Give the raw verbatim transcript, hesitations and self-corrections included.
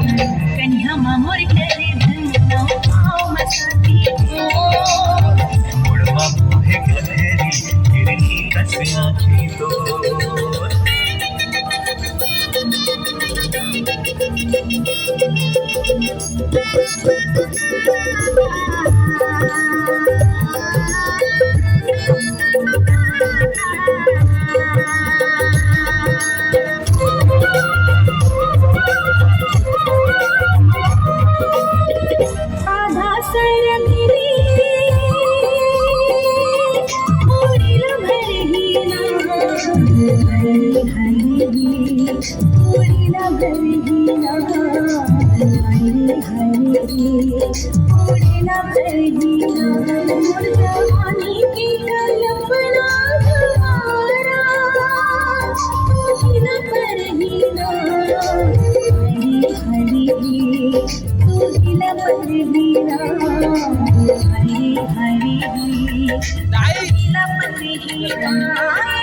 कन्हा मा मोर करे धन, पाँव मा साथी मोर। मुड़वा मुहे गहरी, हिरनी कस आँखी तोर। आधा सरग रे, पूरी ल भरही ना। हरी हरी, पूरी ल भरही ना। हरी हरी, पूरी ल भरही ना। मोर जवानी के कल्पना दुआरा, पूरी ल भरही ना। हरी हरी, तू ही ल भरही ना। हरी हरी, तू ही ल भरही ना।